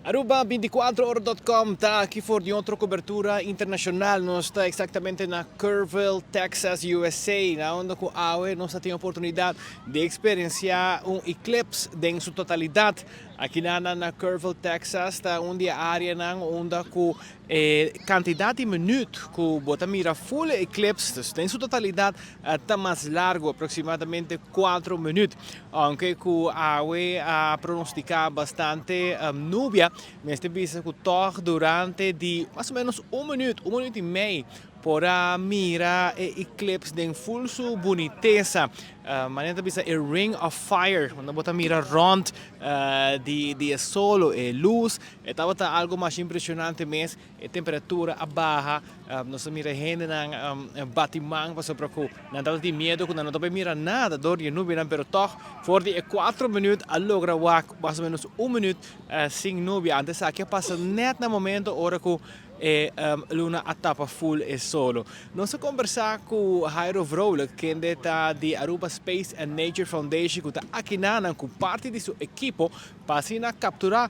Aruba 24ora.com ta aki for di otro cobertura internacional. Nos ta exactamente na Kerrville, Texas, USA, na unda cu awe nos tin oportunidad di experiencia un eclipse den su totalidad. Aki na Kerrville, Texas, ta un di e areanan unda cu cantidad di minuut cu bo ta mira full eclipse den su totalidad ta mas largo, aproximadamente 4 minuut. Aunke cu awe a pronostica bastante nubia, mester bisa cu toch durante di mas o menos un minuut, un minuut y mei, por a mira e eclipse den full su bunitesa. Manera bisa e ring of fire, unda bo ta mira rond di solo e luz, tabata algo mas impresionante mes. E temperatura a baha, nos a mira hendenan bati man pasobra cu nan tabatin miedo cu nan no ta mira nada door di e nubianan, pero toch for di e 4 minuut a logra wak mas o menos un minuut sin nubia. Antes aki a pasa net na momento ora cu e luna a tapa full e solo. Nos a combersa cu Jairo Vrolijk, kende ta di Aruba Space and Nature Foundation, cu ta aki nan cu parti di su ekipo pa asina captura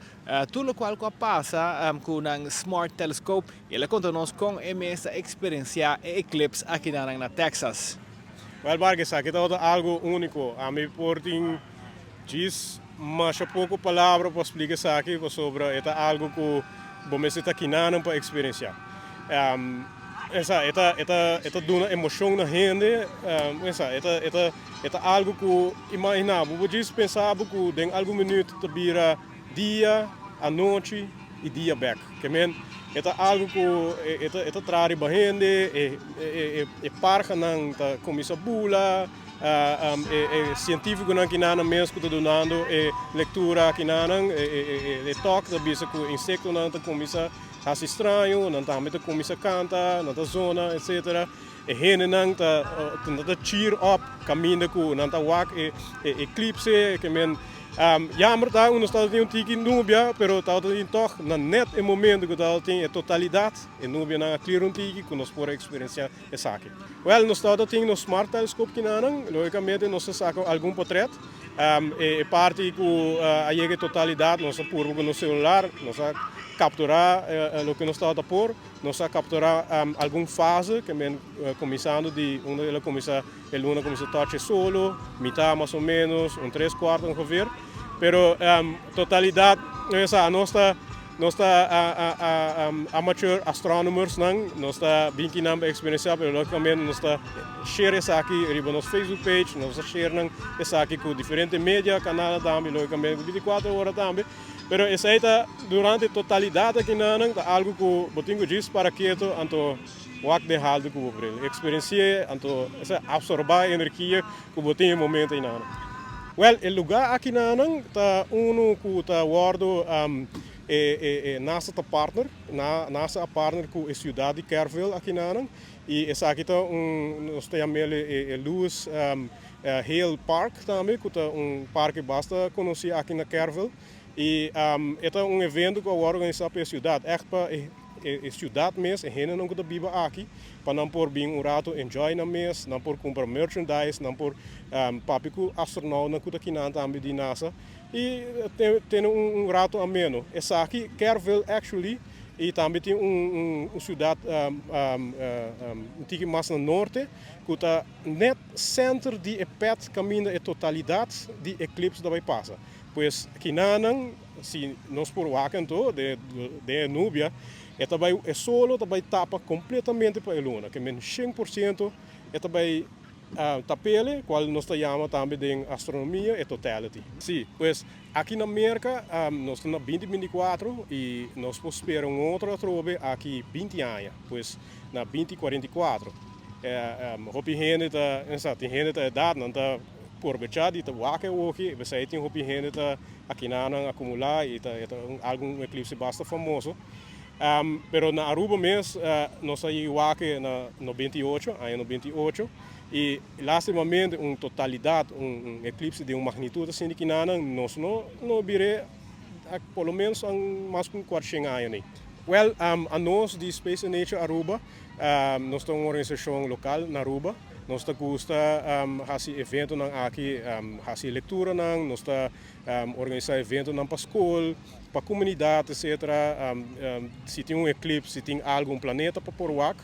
tur locual cu a pasa cu nan Smart Telescope, y el a conta nos con e mes a experiencia e eclipse aki na Texas. Wel, Vargas, aki ta algo unico. Ami por tin djis mas poco palabra pa splica esaki sobre e algo cu bo mester ta akinan pa experiencia. Esaki ta duna emocion na hende, esaki ta algo cu imagina, bo por pensa cu den algun minuut ta bira dia, anochi y dia back. Kemen, e ta algo cu e ta traha pa hende, e parhanan ta cuminsa bula, e cientificonan akinan mes cu ta dunando e lectura akinan, e talk ta bisa cu insectonan ta cuminsa hasi straño, nan tambe ta cuminsa canta, nan ta zona, etc. E hendenan ta cheer up caminda cu nan ta wak e eclipse, kemen jammer ta nos tabatin un tiki nubia, pero tabatin toch na net e momento cu tabatin e totalidad, e nubianan a clear un tiki cu nos por experiencia esaki. Well, nos tabatin nos Smart Telescope akinan, logicamente nos a saca algun portret. E parti cu a yega totalidad, nos a purba cu nos celular, nos a captura loke nos tabata por, nos a captura algun fase, kemen cuminsando di unda el a cuminsa, e luna cuminsa touch solo, mitar mas o menos, un 3/4 ongeveer. Pero totalidad, esa, nos ta amateur astronomers nan, nos ta bin akinan experiencia, pero logicamente nos ta share esaki riba nos Facebook page, nos ta share nan esaki cu diferente media canal tambe, logicamente 24 ora tambe. Pero esey ta durante totalidad akinan ta algo cu bo tin cu djis para keto anto wak den halto cu bril. Experiencia anto absorba energia cu bo tin momento akinan. Well, e lugar akinan ta uno cu ta wordo e NASA ta partner, NASA a partner cu e ciudad di Kerrville akinan y esaki ta un nos ta yama e Lewis Hale Park tambe, cu ta un parke basta conoci aki na Kerrville. Y e ta un evento cu a organisa pa e ciudad, echt pa e ciudad mes, e hendenan cu ta biba aki, pa nan por bin un rato enjoy nan mes, nan por cumpra merchandise, nan por papia cu astronaut cu ta akinan tambe di NASA y tin un rato ameno. Esaki Kerrville actually y tambe tin un ciudad un tiki mas na norte cu ta net center di e path caminda e totalidad di eclipse ta bay pasa. Pues akinan, si nos por wak anto den nubia, e ta bay e solo ta bay tapa completamente pa e luna, kemen 100% e ta bay tap'e, cual nos ta yama tambe den astronomia e totality. Si, pues aki na Merca nos ta na 2024 y nos por spera un otro atrobe aki 20 aña, pues na 2044. Hopi hende ta, tin hende ta edad, nan ta aprovecha di ta wak aki, esey tin hopi hende ta akinan acumula y ta algun eclipse basta famoso. Pero na Aruba mes, nos a wak na 98, aña 98, y lastimamente un totalidad, un eclipse di un magnitud asina akinan, nos no mir'e por lo menos un, mas cu 400 aña. Ne? Well, anos di Space and Nature Aruba, nos ta un organisacion local na Aruba. Nos ta gusta hasi eventonan aki, hasi lekturanan, nos ta organisá eventonan pa skol, pa komunidat, etc. Si tin un eklipse, si tin algu, un planeta pa por wak.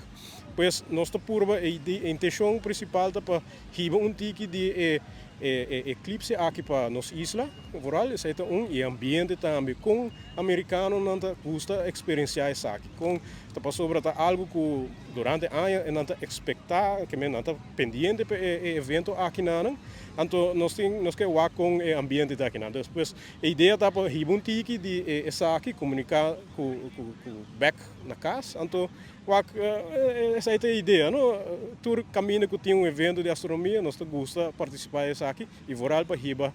Pues nos ta purba, e intenshon prinsipal ta pa hiba un tiki di e eklipse aki pa nos isla, vooral esei ta un, i e ambiente tambe, kon amerikanonan ta gusta eksperensiá esaki, kon ta pasobra ta algu ku durante aña nan ta ekspektá, ke men nan ta pendiente pa e evento aki nanan, anto nos tin nos ke wak kon e ambiente ta akinan. Despues e idea ta pa hiba un tiki di esaki, komuniká ku ku bèk na kas, anto Wak, esei ta e idea, no? Tur kaminda ku tin un evento di astronomia nos ta gusta partisipá esaki i vooral pa hiba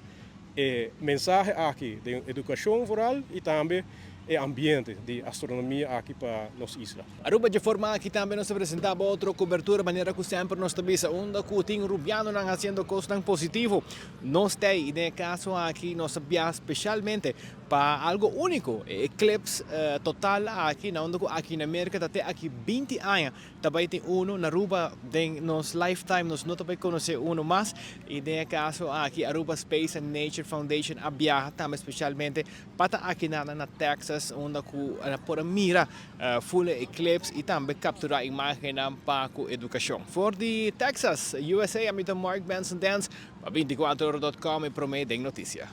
e mensahe aki den edukashon vooral i tambe e ambiente di astronomia aki pa nos isla. Aruba dje forma aki tambe nos ta presenta bo otro cobertura manera cu semper nos ta bisa unda cu tin Rubianonan haciendo cosnan positivo nos ta ey y den e caso aki nos a bia specialmente Pa algo úniko, e eclipse total aki na unda ku aki na Merka ta te aki 20 aña ta bai tin uno, na Aruba den nos lifetime nos no ta bai konosé uno mas i den e kaso aki Aruba Space and Nature Foundation a biaha tambe spesialmente pa ta aki na na Texas unda ku nan por a mira full e eclipse i tambe kapturá imágennan pa ku edukashon. For di Texas, USA, ami ta Mark Benson Dance pa 24ora.com e promé den notisia.